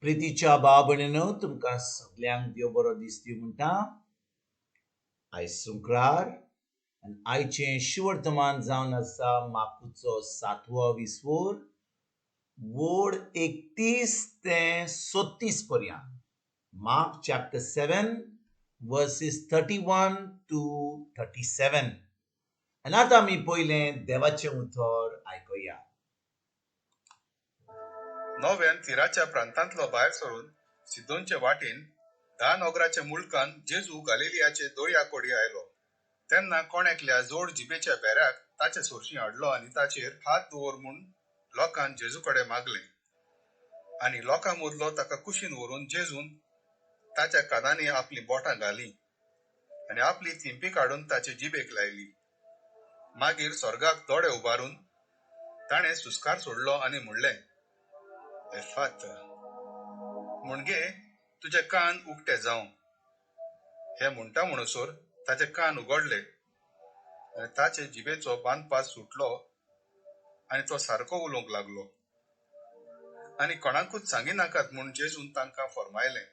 प्रितीच्या भाव भयणीनो, तुमकां सगल्यांक देव बरो दीस दिवं म्हणटा. आयज शुक्रार आनी आयचें शिवर्तमान जावन आसा मार्कुचो सातवो विस्वोर, वोड 31 ते 36 पर्यंत. Mark chapter 7 verses 31 to 37. आनी आतां आमी पयलें देवाचें उतर आयकुया. नव्यान तिराच्या प्रांतांतलो भायर सरून सिदोनचे वाटेन 10 नगराच्या मुलकान जेजू गालिलियाचे दर्या कडेन आयलो. तेन्ना कोण एकल्या जोड जिबेच्या बेऱ्याक ताचे सोरशीं हाडलो आनी ताचेर हात दवर म्हूण लोकान जेजू कडेन मागलें. आनी लोकां मदलो ताका कुशीन व्हरून जेजून ताच्या कानांनी आपलीं बोटां घालीं आनी आपली थिंपी काडून ताचे जिबेक लायली. मागीर स्वर्गाक दोळे उबारून ताणें सुस्कार सोडलो आनी म्हणलें, एफात, म्हणजे तुजे कान उक्ते जावं. हे म्हणटा म्हणसर ताचे कान उगडले आनी ताचे जिबेचो बांदपास सुटलो आनी तो सारको उलोवंक लागलो. आनी कोणाकूच सांगिनाकात म्हूण जेजून तांकां फर्मायलें.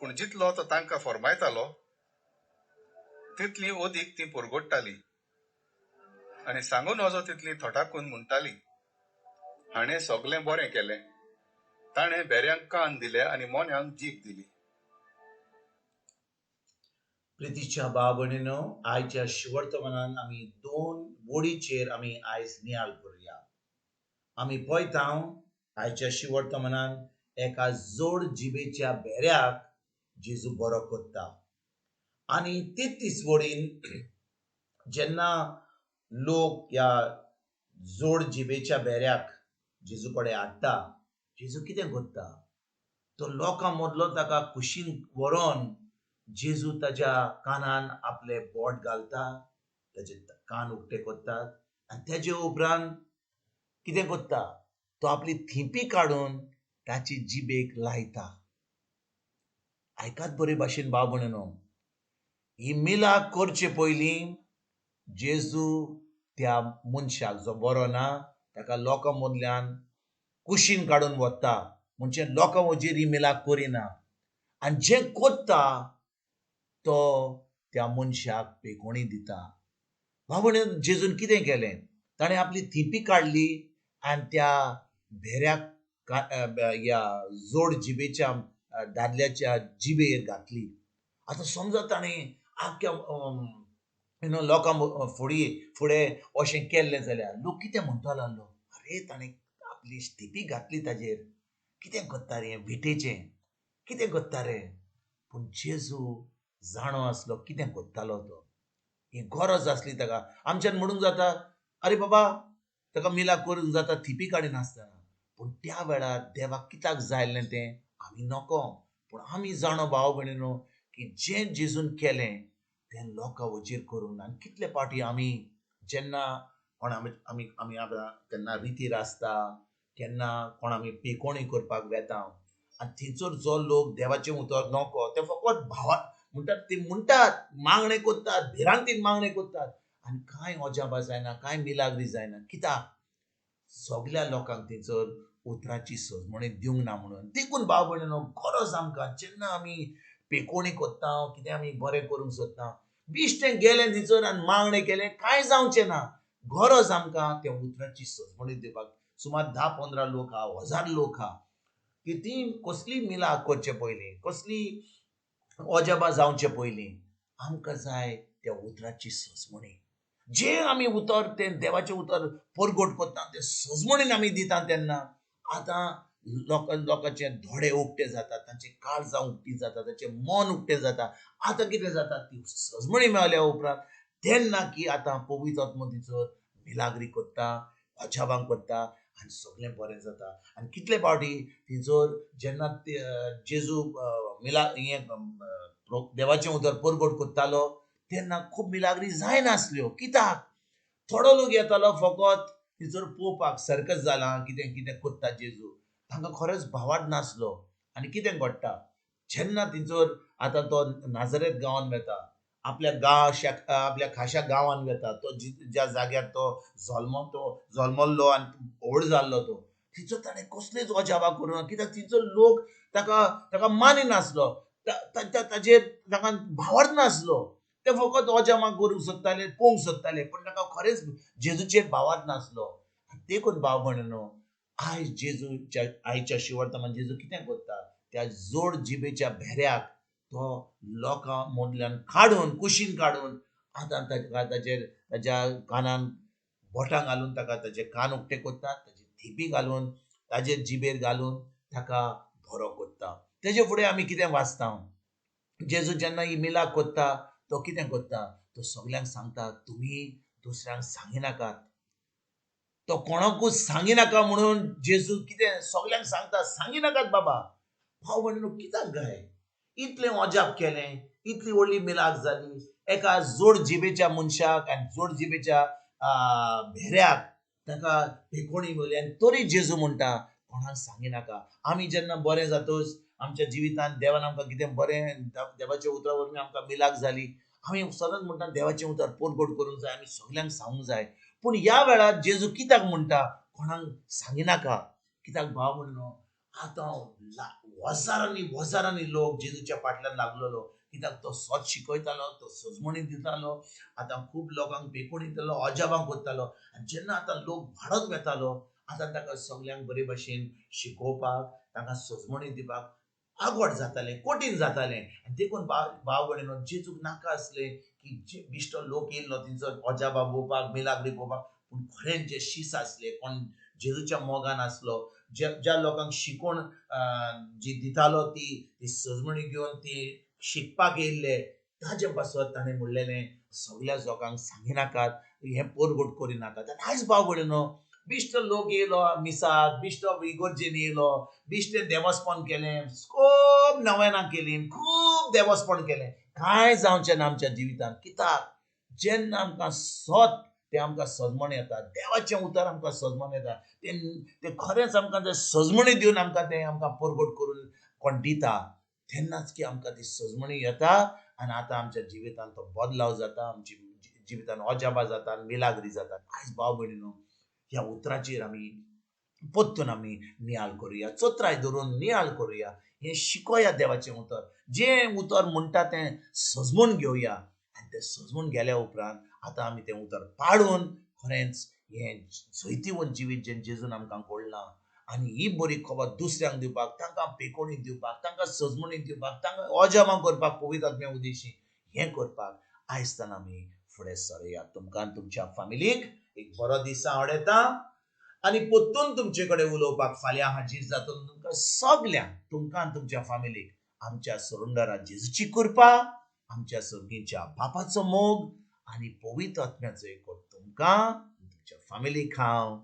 पूण जितलो तो तांकां फर्मायतालो तितली अदीक ती परगट्टाली आनी सांगू नजो तितली थटाकून म्हणटाली, हाणें सगलें बरें केलें, ताणें बेऱ्यांक कान दिले आनी मोन्यांक जीब दिली. प्रितीच्या भाव भयणीनो, आयच्या शिवर्तमानान आमी दोन वडीचेर आमी आयज नियाळ करुया. आमी पळयता आयच्या शिवर्तमानान एका जोड जिबेच्या बेऱ्याक जेजू बरो करता. आनी 33 वडीन जेन्ना लोक ह्या जोड जिबेच्या बेऱ्याक जेजू कडेन हाडटा, जेजू कितें करता, तो लोकां मदलो ताका कुशीन व्हरोन जेजू ताज्या कानान आपले बोट घालता, ताजे कान उक्ते करतात आनी तेजे उपरांत कितें करता, तो आपली थिंपी काडून ताची जिबेक लायता. आयकात बरे भाशेन भाव भयणीनो, ही मिलाक करचे पयलीं जेजू त्या मनशाक जो बरो ना ताका लोकां मदल्यान कुशीन काडून वता, म्हणजे लोकां वजेर ही मिलाक करिना आनी जें करता तो त्या मनशाक पेकोणी दिता. भाव भयणीनो, जेजून कितें केलें, ताणें आपली थिंपी काडली आनी त्या भेऱ्याक ह्या जोड जिबेच्या दादल्याच्या जिबेर घातली. आतां समजा ताणें आख्ख्या you know लोकां फुडें फुडें अशें केल्लें जाल्यार लोक कितें म्हणटलो आसलो, अरे ताणें आपली थिंपी घातली ताजेर, कितें करता रे विटेचें, कितें करता रे. पूण जेजू जाणो आसलो कितें करतालो तो, ही गरज आसली ताका. आमच्यान म्हणूंक जाता, अरे बाबा ताका मिलाक करूंक जाता थिंपी काडिनासतना, पूण त्या वेळार देवाक कित्याक जाय आसलें तें आमी नको. पूण आमी जाणो भाव भयणीनो की जें जेजून केलें तें लोकां वचीर करूंक ना. आनी कितले फावटी आमी जेन्ना कोण आमी आमी आमी आतां केन्ना रितीर आसता, केन्ना कोण आमी पेकोणी करपाक वेता आनी थंयसर जो लोक देवाचें उतर नको ते फकत भावा म्हणटात, ती म्हणटात, मागणें करतात, भिरांतीन मागणें करतात आनी कांय अजापां जायना, कांय मिलाग्री जायना. कित्याक सगल्या लोकांक थंयसर उतराची सजमणी दिवंक ना म्हणून. देखून भाव भयणीनो, गरज आमकां जेन्ना आमी पेकोणी करता, कितें आमी बरें करूंक सोदता, बिश्टें गेलें थंयसर आनी मागणें केलें, कांय जावचें ना. गरज आमकां त्या उतराची सजमणी दिवपाक. सुमार 10-15 लोक आहा, 1000 लोक आहा, की ती कसली मिलाक करचे पयलीं, कसली अजापां जावचे पयलीं आमकां जाय त्या उतराची सजमणी. जें आमी उतर तें देवाचें उतर परगट करता तें सजमणीन आमी दिता तेन्ना आतां लोकांचे दोळे उक्ते जातात, तांचे काळजां उक्ती जाता, तांचें मन उक्तें जाता. आतां कितें जाता, ती सजमणी मेळ्ळ्या उपरांत तेन्ना की आतां पवित्र आत्मो थंयसर मिलाग्री करता, अजापां करता आनी सगळें बरें जाता. आनी कितले फावटी थंयसर जेन्ना जेजू मिला हें देवाचें उतर परगट करतालो तेन्ना खूब मिलाग्री जायनासल्यो. कित्याक थोडो लोक येतालो फकत थंयसर पळोवपाक, सर्कस जालां कितें कितें करता जेजू, तांकां खरेंच भावार्थ नासलो. आनी कितें घडटा जेन्ना थंयसर आतां तो नाजरेत गांवांत वेता, आपल्या गांव आपल्या खाशा गांवांत वेता, तो ज्या जाग्यार तो जल्मल्लो आनी व्हड जाल्लो तो तिचो ताणें कसलेच अजापां करूं ना, कित्याक तिचो लोक ताका ताका मानिनासलो, ताचेर ताका भावार्थ नासलो. ते फकत अजापां करूंक सोदताले, पळोवंक सोदताले, पूण ताका खरेंच जेजूचेर भावार्थ नासलो. देखून भाव भयणीनो, आयज जेजूच्या आयच्या शिवर्तमान जेजू कितें करता, त्या जोड जिबेच्या भेऱ्याक तो लोकां मदल्यान काडून, कुशीन काडून आतां ताका ताचेर ताच्या कानान बोटां घालून ताका ताचे कान उक्ते करता, ताची थिपी घालून ताजेर जिबेर घालून ताका बरो करता. तेजे फुडें आमी कितें वाचता, जेजू जेन्ना ही मिलाक करता तो कितें करता, तो सगल्यांक सांगता तुमी दुसऱ्यांक सांगिनाकात. तो कोणाकूच सांगिनाका म्हणून जेजू कितें सगल्यांक सांगता, सांगिनाकात बाबा. भाव भयणीनो, कित्याक काय इतलें अजाप केलें, इतली व्हडली मिलाक जाली, एका जोड जिबेच्या मनशाक आनी जोड जिबेच्या भेऱ्याक ताका भेकोणी मेवली, आनी तरी जेजू म्हणटा कोणाक सांगिनाका. आमी जेन्ना बरें जातच आमच्या जिवितांत देवान आमकां कितें बरें, देवाच्या उतरा वरवीं आमकां मिलाक जाली, आमी सदांच म्हणटा देवाचें उतर पोरगोट करूंक जाय, आमी सगल्यांक सांगूंक जाय. पूण ह्या वेळार जेजू कित्याक म्हणटा कोणाक सांगिनाका, कित्याक भाव भयणीनो, आतां हजारांनी हजारांनी लोक जेजूच्या फाटल्यान लागलेलो, कित्याक तो सत शिकयतालो, तो सजमणी दितालो, आतां खूब लोकांक बेकोणी दितालो, अजापां करतालो. आनी जेन्ना आतां लोक वाडत वेतालो, आतां ताका सगल्यांक बरे भशेन शिकोवपाक, तांकां सजमणी दिवपाक आगवड जातालें, कठीण जातालें. आनी देखून भाव भयणीनो, जेजूक नाका आसलें की बिश्टो लोक येयल्लो तेंचो अजापां पळोवपाक, मिलाग्री पळोवपाक, पूण खरेंच जे शीस आसले, कोण जेजूच्या मोगान आसलो, ज्या लोकांक शिकोवन जी दितालो ती सजमणी घेवन ती शिकपाक येयल्ले, ताजे पासत ताणें म्हणलेलें सगल्या लोकांक सांगिनाकात, हें पोरगोट करिनाकात. आनी आयज भाव भयणीनो, बिश्टो लोक येयलो मिसाक, बिश्टो इगर्जेन येयलो, बिश्टें देवस्पण केलें, खूब नवेनां केलीं, खूब देवस्पण केलें, कांय जावचें ना आमच्या जिवितांत. कित्याक जेन्ना आमकां सत तें आमकां सजमण येता, देवाचें उतर आमकां सजमण येता, तें खरेंच आमकां तें सजमणी दिवन आमकां तें आमकां परगट करून कोण दिता, तेन्नाच की आमकां ती सजमणी येता आनी आतां आमच्या जिवितांत तो बदलाव जाता, आमची जिवितांत अजापां जाता, मिलाग्री जाता. आयज भाव भयणीनो, ह्या उतराचेर आमी परतून आमी नियाळ करुया, चत्राय धरून नियाळ करुया, हें शिकोया देवाचें उतर, जें उतर म्हणटा तें सजमून घेवया, आनी तें सजमून गेल्या उपरांत आतां आमी तें उतर पाळून खरेंच हें जैतिवंत जिवीत जें जेजून आमकां घडलां आनी ही बरी खबर दुसऱ्यांक दिवपाक, तांकां पेकोणी दिवपाक, तांकां सजमणी दिवपाक, तांकां अजापां करपाक, पवित्र आत्म्या उदेशी हें करपाक आयजताना आमी फुडें सरया. तुमकां तुमच्या फामिलीक एक बरो दीस आवडटा आनी परतून तुमचे कडेन उलोवपाक फाल्यां हाजीर जातलो. तुमकां सगल्यांक, तुमकां आनी तुमच्या फामिलीक आमच्या सरुंडरा जेजूची कृपा, आमच्या सर्गीच्या बापाचो मोग आनी पवित्र आत्म्याचो एकवट तुमकां तुमच्या फामिलीक हांव